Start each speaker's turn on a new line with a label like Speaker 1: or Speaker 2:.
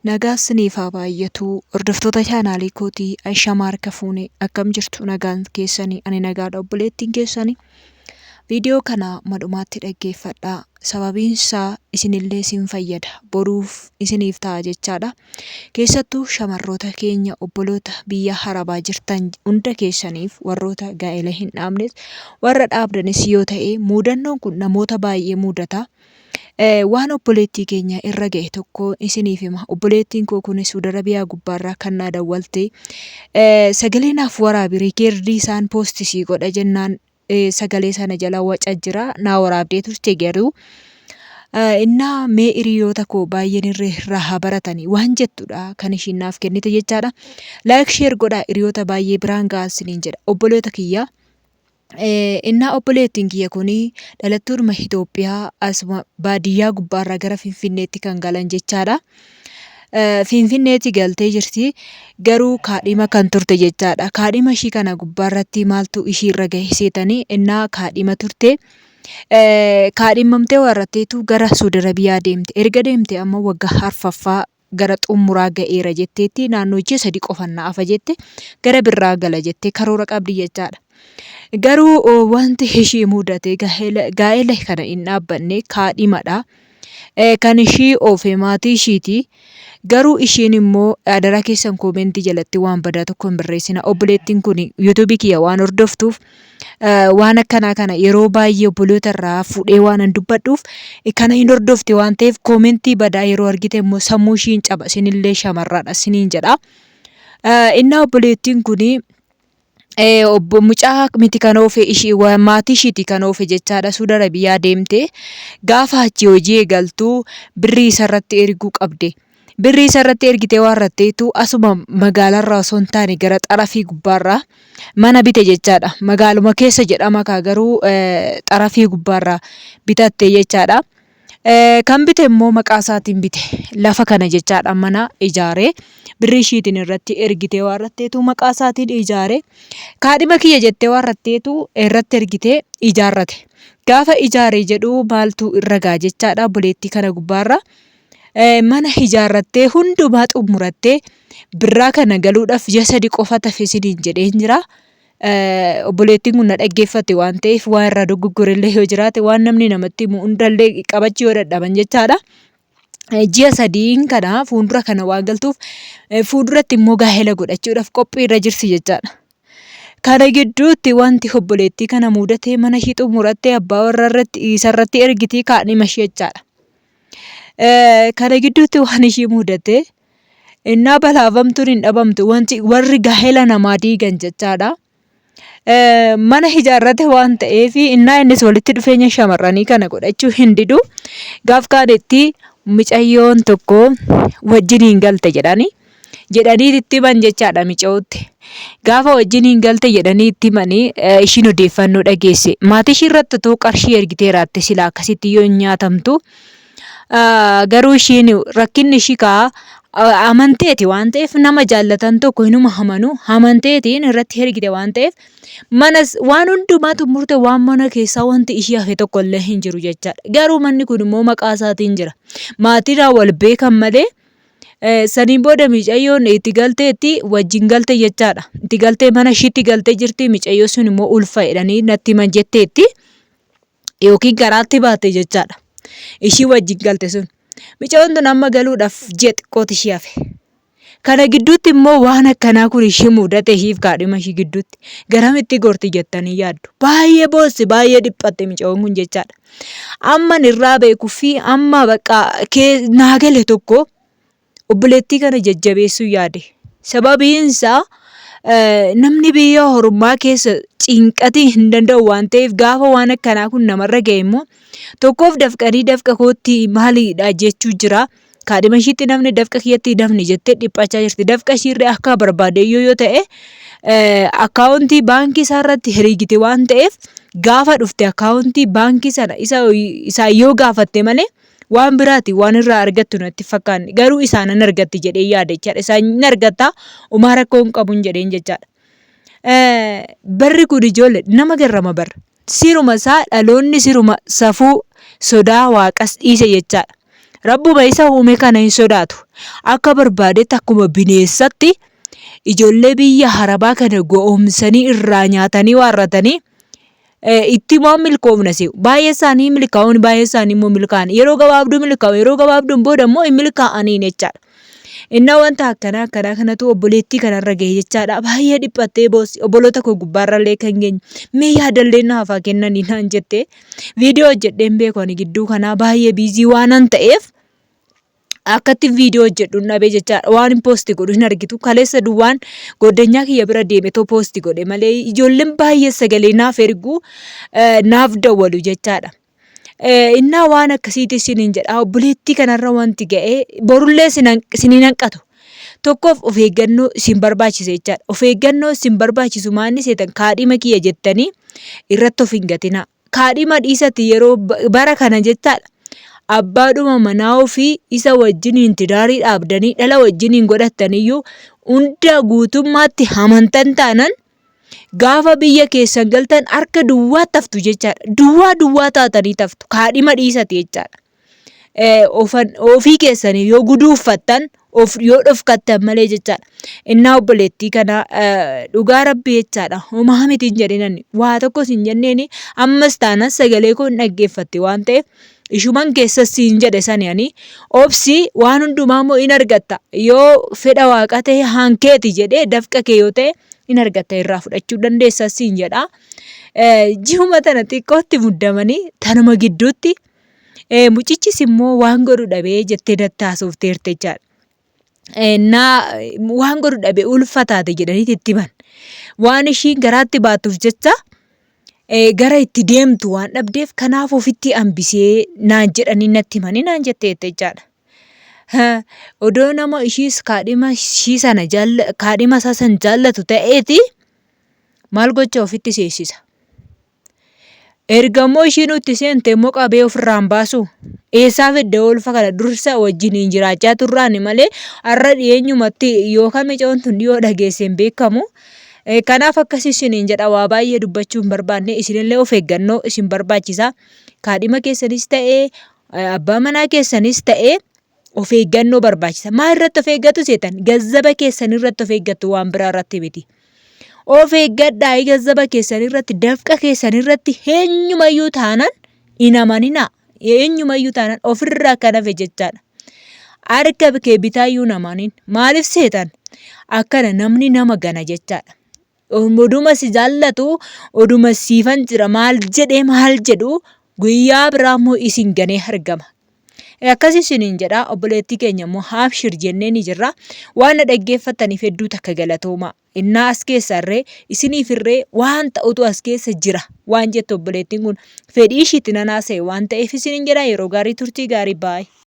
Speaker 1: Nagaan siniif haa baay'atu hordoftoota chaanaalii kootii Ashamaa harka fuune akkam jirtu nagaan keessanii ani nagaadha obboleettiin keessanii viidiyoo kana madhumaatti dhaggeeffadhaa sababiin isaa isinillee isin fayyada boruuf isiniif ta'a jechaadha keessattuu shamarroota keenya obboloota biyya harabaa jirtan hunda keessaniif warroota gaa'ela hin dhaabnes warra dhaabdanis yoo ta'e muudannoon kun namoota baay'ee muudata. Waan obboleettii keenya irra ga'e tokko isiniif hima. Obboleettiin koo kun Suudi Arabiyaa gubbaarraa kan naa dawwalte sagalee naaf waraabi riikeerdii isaan poosti sii godha jennaan sagalee sana jala waca jira naa waraabdee turte garuu innaa mee hiriyoota koo baay'een irraa haa baratanii waan jettudha kan ishiin naaf kennite jechaadha. Laayik sheer godhaa hiriyoota baay'ee biraan ga'aa isiniin jedha. Obboloota kiyyaa Innaa obboleettiin kiyya kun dhalattuudhuma Itoophiyaa asuma baadiyyaa gubbaarraa gara Finfinneetti kan galan jechaadha. Finfinneetti galtee jirti. Garuu kaadhima kan turte jechaadha. Kaadhima ishii kana gubbaarratti maaltu ishiirra gahe seetanii innaa kaadhima turte. Kaadhimamtee warratteetu gara Suudi Arabiyaa deemte. Erga deemte amma waggaa arfaffaa gara xumuraa ga'eera jetteetti naannoo ji'a 3 qofan na hafa jette gara birraa gala jettee karoora qabdi jechaadha. Garuu wanti ishii mudate gaa'ela kana hin dhaabbanne kaadhimadha. Kan ishii oofe maatii ishiiti. Garuu ishiin immoo adaraa keessan koomentii jalatti waan badaa tokko hin barreessina. Obboleettiin kun yuutuubii kiyya waan hordoftuuf waan akkanaa kana yeroo baay'ee obboloota irraa fuudhee waanan dubbadhuuf kana hin hordofti waan ta'eef koomentii badaa yeroo argite immoo sammuu ishii hin caba isinillee shamarraadha isiniin jedha. Innaa obboleettiin kun obbo mucaa miti kan oofe ishii maatii ishiiti kan oofe jechaadha Suudi Arabiyaa deemte gaafa achi hojii eegaltu birrii isarratti erguu qabde. Birrii isa irratti ergitee waan ratteetu asuma magaalarraa osoo hin taane gara xarafii gubbaarraa mana bite jechaadha. Magaaluma keessa jedhama kaa garuu xarafii gubbaarraa bitatte jechaadha. Kan bite immoo maqaa isaatiin bite lafa kana jechaadha mana ijaaree birrii ishiitiin irratti ergitee waan ratteetu maqaa isaatiin ijaare kaadhima kiyya jettee waan ratteetu irratti ergitee ijaarrate. Gaafa ijaare jedhu maaltu irra gaa jechaadha obboleettii kana gubbaarra. Mana ijaarrattee hundumaa xumurattee birraa kana galuudhaaf ji'a sadi qofa tafe isiniin jedheen jira. Obboleettiin kun na dhaggeeffatte waan ta'eef waan irraa dogoggorellee yoo jiraate waan namni namatti himu hundallee qabachuu yoo dadhaban jechaadha. Ji'a sadiin kana fuuldura kana waan galtuuf fuulduratti immoo gaa'ela godhachuudhaaf qophii irra jirti jechaadha. Kana gidduutti wanti obboleettii kana mudatee mana ishii xumurattee abbaa warraa irratti isarratti ergitii kaadhima ishee jechaadha. Kana gidduutti waan ishii mudate innaa balaafamtuun hin dhabamtu wanti warri gaa'ela namaa diigan jechaadha. Mana ijaarrate waan ta'eef innaa innis walitti dhufeenya shamarranii kana godhachuu hin didu. Gaaf kaanetti mucayyoon tokko wajjiniin galte jedhani. Jedhanii itti himan jechaadha micayootti. Gaafa wajjiniin galte jedhanii itti himanii ishiin odeeffannoo dhageesse. Maatii ishii irratti otoo qarshii ergiteeraatte silaa akkasitti yoo hin nyaatamtu. Garuu ishiin rakkinni ishii kaa amanteeti waan ta'eef nama jaallatan tokko hinuma amanu amanteetiin irratti ergite waan ta'eef manas waan hundumaa xumurte waan mana keessaa wanti ishii hafe tokko illee hin jiru jechaadha. Garuu manni kun immoo maqaa isaatiin jira. Maatiirraa wal beekan malee Saniin booda micayyoon itti galteetti wajjin galte jechaadha. Itti galtee mana ishiitti galtee jirti micayyoo sun immoo ulfa jedhanii natti himan jetteetti yookiin garaatti baate jechaadha. Ishii wajjin galte sun. Micayyoon tun amma galuudhaaf ji'a xiqqooti ishii hafe. Kana gidduutti immoo waan akkanaa kun ishii mudate ishiif kaadhima ishii gidduutti garamitti gorti jettanii yaaddu. Baay'ee boossi baay'ee dhiphatte micayyoon kun jechaadha. Amman irraa beeku fi amma bakka kee naa gale tokko obboleettii kana jajjabeessuu yaade. Sababiin isaa namni biyya hormaa keessa cinqatii hin danda'u waan ta'eef gaafa waan akkanaa kun namarra ga'e immoo tokkoof dafqanii dafqa kootti maaliidha jechuu jira. Kaadhima ishiitti namni dafqa kiyyatti namni jettee dhiphachaa jirti. Dafqa ishiirree akka barbaade iyyuu yoo ta'e akkaawuntii baankii isaa irratti hiriigite waan ta'eef gaafa dhufte akkaawuntii baankii sana isa isaa yoo gaafatte malee waan biraati waan irraa argattu natti fakkaanne garuu isaanan argatti jedhee yaada jechaadha. Isaan hin argatta umaa rakkoo hin qabun jedheen jechaadha. Barri kun ijoollee nama garrama barra. Siruma isaa dhaloonni siruma safuu sodaa waaqas dhiise jechaadha. Rabbuma isa uume kana hin sodaatu. Akka barbaadetti akkuma bineessatti ijoollee biyya harabaa kana go'oomsanii irraa nyaatanii waarratanii itti immoo milkoofna se'u. Baay'ee isaanii milkaa'uun baay'ee isaanii immoo milkaa'an. Yeroo gabaabduu milkaa'u yeroo gabaabduun booda immoo hin milkaa'aniin jechaadha. Innaa wanta akkanaa akkanaa kanatu obboleettii kanarra gahe jechaadha. Baay'ee dhiphattee boossi. Obboloota koo gubbaarrallee kan geenye. Mee yaadallee naaf haa kennanii naan jette. Viidiyoo hojjedheen beeku ani gidduu kanaa baay'ee biizii waanan ta'eef akkatti viidiyoo hojjedhu hin dhabee jechaadha. Waan hin poosti godhu hin argitu. Kaleessa duwwaan goddanyaa kiyya bira deeme too poosti godhe malee ijoolleen baay'ee sagalee naaf ergu naaf dawwalu jechaadha. Innaa waan akkasiiti isiniin jedha. Obboleettii kanarra wanti ga'e borullee isin hin hanqatu. Tokkoof of eeggannoo isin barbaachisa jechaadha. Of eeggannoo isin barbaachisu maanni seetan kaadhima kiyya jettanii irratti of hin gatinaa. Kaadhima dhiisati yeroo bara kana jechaadha. Abbaadhuma manaa ofii isa wajjiniin tidaarii dhaabdanii dhala wajjiniin godhattaniyyuu hunda guutummaatti amantan taanan gaafa biyya keessan galtan harka duwwaa taftu jechaadha. Duwwaa duwwaa taatanii taftu. Kaadhima dhiisati jechaadha. Ofii keessanii yoo guduu uffattan of yoo dhofkattan malee jechaadha. Innaa obboleettii kana dhugaa rabbii jechaadha. Homaa miti hin jedhinani. Waa tokkos hin jenneeni ammas taanan sagalee koo hin dhaggeeffatti waan ta'eef ishuman keessas siin jedhe sani ani obsi waan hundumaa immoo in argatta yoo fedha waaqa ta'e hankeeti jedhee dafqa kee yoo ta'e in argatta irraa fudhachuu dandeessa siin jedha. Ji'uma tana xiqqootti muddamanii tanuma gidduutti mucichis immoo waan godhu dhabee jettee natti haasofteerti jechaadha. Naa waan godhu dhabe ulfa taate jedhanii itti himan. Waan ishiin garaatti baattuuf jecha gara itti deemtu waan dhabdeef kanaaf ofitti hambisee naan jedhanii natti himanii naan jetteette jechaadha. Odoo nama ishiis kaadhima ishii sana kaadhima isaa san jaallatu ta'eeti maal gocha ofitti seessisa. Erga immoo ishiin itti seente immoo qabee ofirraa hin baasuu? Eessaa fidde ulfa kana dursa wajjiniin jiraachaa turraani malee har'a dhiyeenyumatti yookaan micoon tun dhiyoo dhageesse hin beekamu. Kanaaf akkasii isiniin jedha waa baay'ee dubbachuu hin barbaanne isinillee of eeggannoo isin barbaachisa. Kaadhima keessanis ta'ee abbaa manaa keessanis ta'ee of eeggannoo barbaachisa. Maal irratti of eeggatu seetan? Gazzaba keessan irratti of eeggattu waan biraa irratti miti. Of eeggadhaa gazzaba keessan irratti dafqa keessan irratti eenyumayyuu taanan hin amaninaa. Eenyumayyuu taanan ofirraa kan hafe jechaadha. Harka kee bitaayyuu hin amanin. Maaliif seetan? Akkana namni nama gana jechaadha. Oduma si jaallatu oduma siifan jira maal jedhee maal jedhu guyyaa biraa immoo isin ganee argama. Akkas isiniin jedha obboleettii keenya immoo abshir jennee ni jirra. Waan na dhaggeeffattaniif hedduu takka galatoomaa. Innaa as keessa irree isiniif irree waan ta'utu as keessa jira waan jettu obboleettiin kun fedhii ishiitti nan haasa'e waan ta'eef isiniin jedha yeroo gaarii turtii gaarii baay'ee.